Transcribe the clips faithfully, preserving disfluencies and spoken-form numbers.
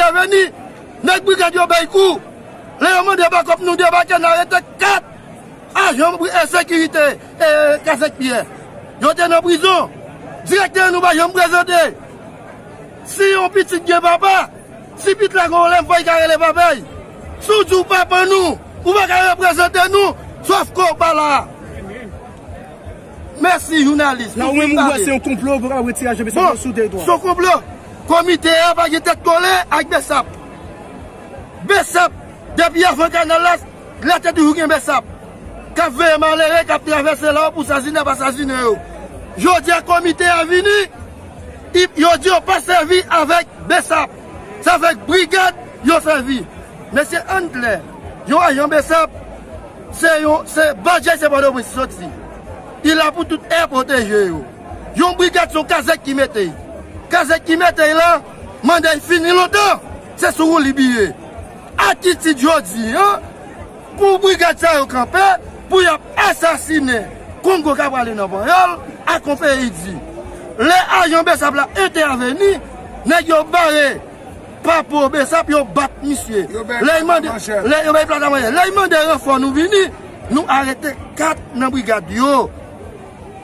Aveni, nèg brigad yo bay kou. Lè yo mande bakòp, nou debake, n arete kat ajan bri-, e, sekirite, e, Kazèk Pyè. Yo te nan prizon. Direktè nou pa janm prezante. Si yon pitit gen papa, si pitit la gen yon lèm, fò l ka rele papa l. Si w di w papa nou, ou pa ka reprezante nou, sòf ke w pa la. Mèsi, jounalis. La ou menm ou wè se yon konplo pou ka retire ajan Besap sou teritwa. Bon, se yon konplo. Komite a pa gen tèt kole ak Besap. Besap, depi avan kanal la, la te toujou gen Besap k ap veye malere k ap travèse la pou sazinen, pa sazinen yo. Jodi a, komite a vini, i-, yo di yo pa sèvi avèk Besap. Se avèk brigad yo sèvi. Mesye, ann klè, yon ajan Besap, se yon, se badjay, se Pòtoprens li soti. Li la pou tout è pwoteje yo. Yon brigad se yon kazèk ki mete l. Kazèk ki mete l la, manda l fini lontan, se sou woul li biye. Atitid jodi a, pou brigad sa yo kanpe, pou y ap asasinen Kongo k ap prale nan Panyòl, akonpaye di. Lè ajan Besap la entèveni, nèg yo bare pa po Besap, yo bat misye. Yo bay plat a manchè. Lè yo bay plat a manchè. Lè yo mande ranfò, nou vini, nou arete kat nan brigad yo.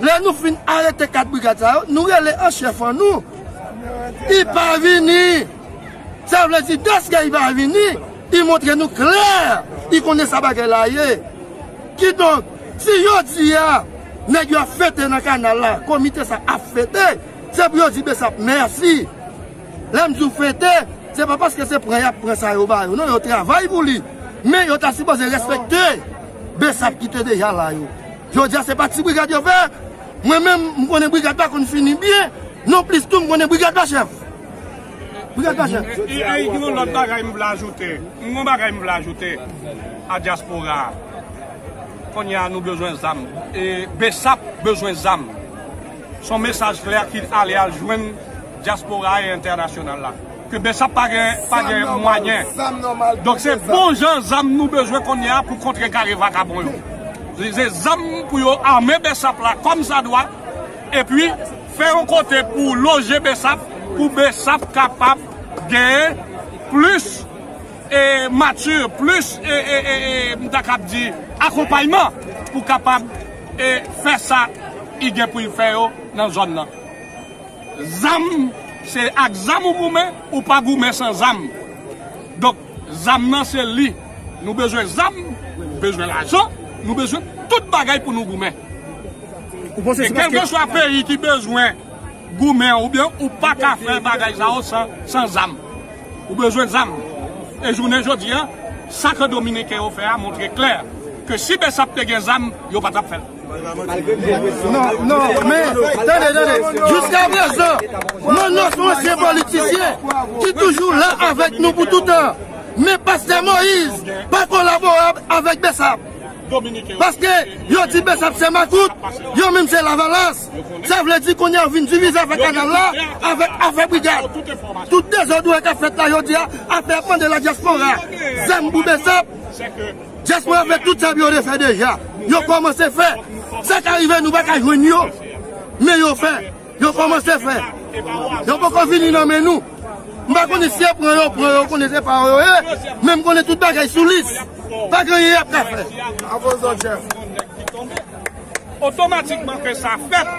Lè nou fin arete kat brigad sa yo, nou rele an chèf an nou. Li pa vini. Sa vle di, dèske li pa vini, li montre nou klè, li konnen sa bagay la ye. Kidonk, si jodi a, nèg yo ap fete nan kanal la, komite sa ap fete, se pou yo di Besap mèsi. Lè m di w fete, se pa paske se pran y ap pran sa yo ba yo. Non, yo travay pou li. Men yo ta sipoze respekte Besap ki te deja la yo. Jodi a, se pa ti brigad yo fè. Mwen menm, m konnen brigad pa konn fini byen. Non plis tou, m konnen brigad pa chèf. Brigad pa chèf. E, e, e, gen yon lòt bagay m vle ajoute. Yon bagay m vle ajoute a dyaspora a. Kounye a, nou bezwen zam. E Besap bezwen zam. Se yon mesaj klè ki ale al jwenn dyaspora e entènasyonal la. Ke Besap pa gen, pa gen mwayen. Donk, se bon jan zam nou bezwen kounye a pou kontrekare vakabon yo. Se, se zam pou yo ame Besap la kòmsadwa, epi fè yon kote pou loje Besap, pou Besap kapab genyen plis, e, mati, plis, e, e, e, e, m ta kab di, akonpayman pou kapab, e, fè sa li gen pou l fè yo nan zòn nan. Zam, se ak zam ou goumen, ou pa goumen san zam. Donk, zam nan se li. Nou bezwen zam, nou bezwen lajan, nou bezwen tout bagay pou nou goumen. Ou panse se paske kèlkeswa peyi ki bezwen goumen, oubyen ou pa ka fè bagay sa yo san, san zam. Ou bezwen zam. E jounen jodi a, sa ke Dominiken yo fè a montre klè ke si Besap te gen zam, yo pa t ap fè l. Non, non, men, tande, tande. Jiska prezan, Manno se yon ansyen politisyen ki toujou la avèk nou pou toutan. Men Pastè Moïse pa kolabore avèk Besap. Paske yo di Besap se makout, yo menm se Lavalas. Sa vle di kounye a yo vin divize afè kanal la avèk afè brigad. Tout dezòd ou wè k ap fèt la jodi a, afè ap mande ladyaspora zam pou Besap. Dyaspora fè tout sa pou yo te fè deja. Yo kòmanse fè. Sa ka rive nou pa ka jwenn yo. Men yo fè. Yo kòmanse fè. Yo poko vini nan men nou. M pa konnen si yo pran yo, pran yo, konnen se pa yo ye. Men m konnen tout bagay sou lis. Pa gen anyen y ap ka fè. Otomatikman ke sa fèt,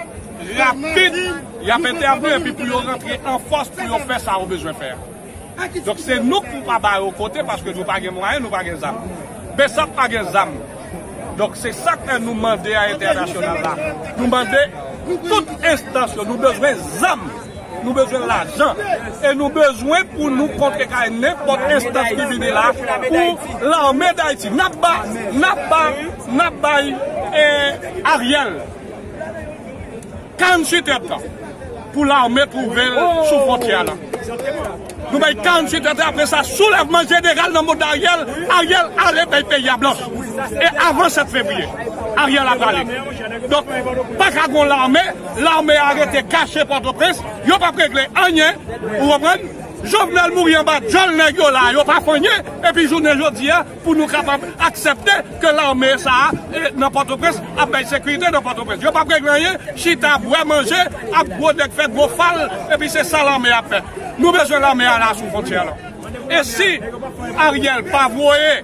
rapid, y ap entèvni epi pou yo rantre an fòs pou yo fè sa yo bezwen fè a. Donk, se nou k pou pa ba yo kote, paske nou pa gen mwayen, nou pa gen zam. Besap pa gen zam. Donk, se sa k fè nou mande a entènasyonal la. Nou mande tout enstans yo, nou bezwen zam, nou bezwen lajan, e nou bezwen pou nou kontrekare nenpòt enstans ki vini la pou Lame Dayiti. N ap ba, n ap ba, n ap bay, eh, Ariel karanntuit èdtan pou lame twouve l sou fwontyè la. Nou bay karanntuit èdtan, apre sa, soulèvman jeneral nan mond Ariel, Ariel ale bay peyi a blanch. E avan sèt fevriye, Ariel ap ale. Donk, pa ka gon lame, lame a rete kache Pòtoprens, yo p ap regle anyen, ou konprann? Jovenel mouri anba djòl nèg yo la, yo pa fè anyen, epi jounen jodi a, pou nou kapab aksepte ke lame sa a, eh, nan Pòtoprens, ap bay sekirite nan Pòtoprens. Yo p ap regle anyen, chita, bwè, manje, ap gwo nèg fè gwo fal, epi se sa lame a ap fè. Nou bezwen lame a la sou fwontyè la. E si Ariel pa voye